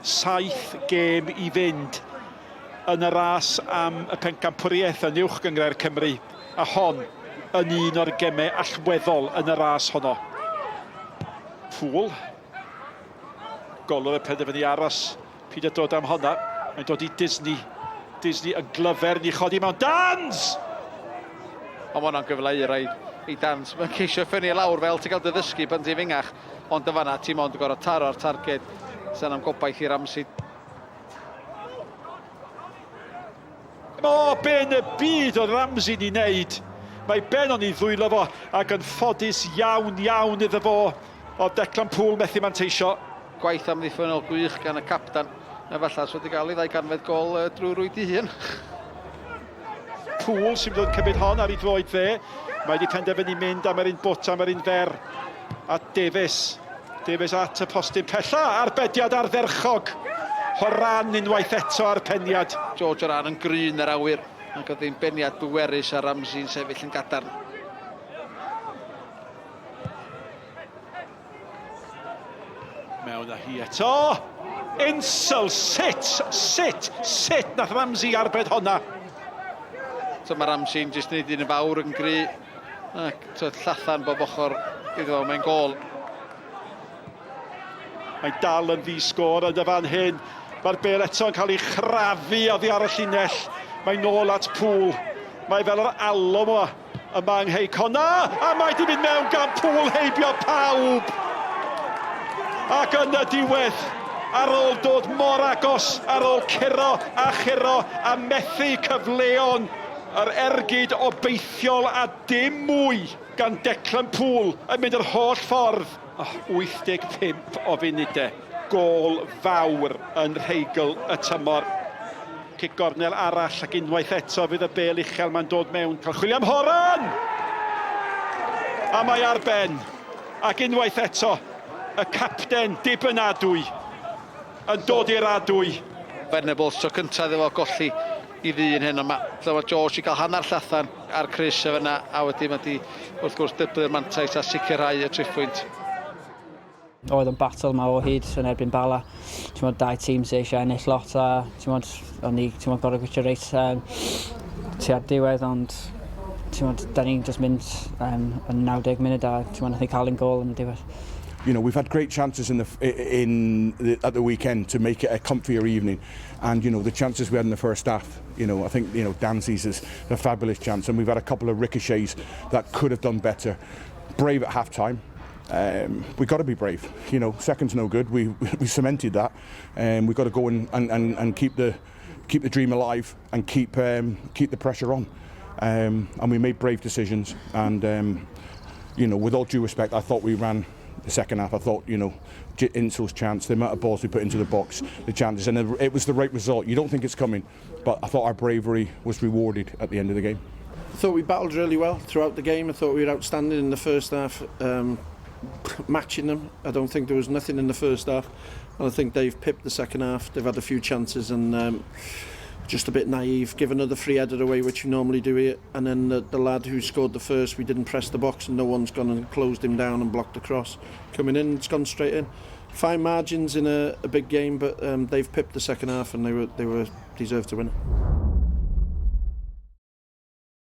Saith gêm i fynd yn y ras am y pencampwriaeth yn Uwch Gynghrair Cymru, a hon yn un o'r gemau allweddol yn y ras honno. Poole. Golwr yn penderfynu aros. Peidio dod am honna. Mae'n dod i Disney. Disney yn glyfer ni chodi mewn. Dans! Ond mae hwnna'n gyfle euraidd i Dans. Mae'n ceisio ffynnu lawr fel ti'n cael dy ddysgu pan ti'n fengach. Ond yn fanna ti mond yn gorfod taro'r targed. Sy'n am gobaith i Ramsey. O, be yn y byd oedd Ramsey'n ei wneud? Mae ben o'n ei ddwylo fo ac yn ffodus iawn, iawn iddo fo. Oedd Declan Poole methu manteisio. Gwaith amddiffynnol gwych gan y capten. Efallai os wedi gael ei ddau ganfed gol drwy rwyd ei hun. Poole sy'n mynd cymryd hon ar ei droed dde. Mae wedi penderfynu mynd am yr un bwt, am yr un fer. A Davies. Davies at y postyn pella. Arbediad ardderchog. Horan unwaith eto ar peniad. George Horan yn gryn yr awyr. Ac oedd hi'n beniad bwerus a Ramsey'n sefyll yn gadarn. Mewn â hi eto. Insel, sut, sut, sut nath Ramsey arbed honna? So mae Ramsey'n jyst wneud un yn fawr yn gry. Ac so, llathan bob ochr iddo fo, mae'n gol. Mae'n dal yn ddi-sgôr yn y fan hyn. Mae'r bel eto yn cael ei chrafu oddi ar y llinell. Mae'n nôl at Poole. Mae fel yr alw yma yma yng Nghei Connah, a mae di mynd mewn gan Poole heibio pawb! Ac yn y diwedd, ar ôl dod mor agos, ar ôl curo a churo a methu cyfleon, yr ergyd obeithiol a dim mwy gan Declan Poole yn mynd yr holl ffordd. Oh, 85 o funudau, gôl fawr yn rheigl y tymor. Cic gornel arall ac unwaith eto fydd y bêl uchel ma'n dod mewn. Cael chwilio am Horan! A mae ar ben. Ac unwaith eto, y capten dibynadwy yn dod i'r adwy. Venables tro cyntaf iddo fo golli i ddyn heno 'ma. Lle mae George i gael hanner llathan ar Chris y fyna a wedyn mae di wrth gwrs dyblu'r mantais a sicrhau y triphwynt. Oedd o'n battle 'ma o hyd yn erbyn Bala. T'mod dau tîm sy eisiau ennill lot a t'mod o'n ni t'mod gor'o' gweithio reit yym tua'r diwedd ond t'mod 'dan ni'n jyst mynd yym yn 90 munud a t'mod nath ni ca'l un gôl yn y diwedd. You know, we've had great chances in the in the, at the weekend to make it a comfier evening, and you know the chances we had in the first half. You know, I think you know Dancy's is a fabulous chance, and we've had a couple of ricochets that could have done better. Brave at half time. Um, we've got to be brave. You know, second's no good. We we cemented that. Um, we've got to go and, and, and, and keep the keep the dream alive and keep um, keep the pressure on. Um, and we made brave decisions. And um, you know, with all due respect, I thought we ran the second half. I thought, you know, Insel's chance, the amount of balls we put into the box, the chances, and it was the right result. You don't think it's coming, but I thought our bravery was rewarded at the end of the game. I thought we battled really well throughout the game. I thought we were outstanding in the first half, um, matching them. I don't think there was nothing in the first half. And I think they've pipped the second half. They've had a few chances and um, just a bit naive, give another free header away, which you normally do here. And then the, the lad who scored the first, we didn't press the box and no one's gone and closed him down and blocked the cross. Coming in, it's gone straight in. Fine margins in a, a big game, but um, they've pipped the second half and they were, they were deserved to win it.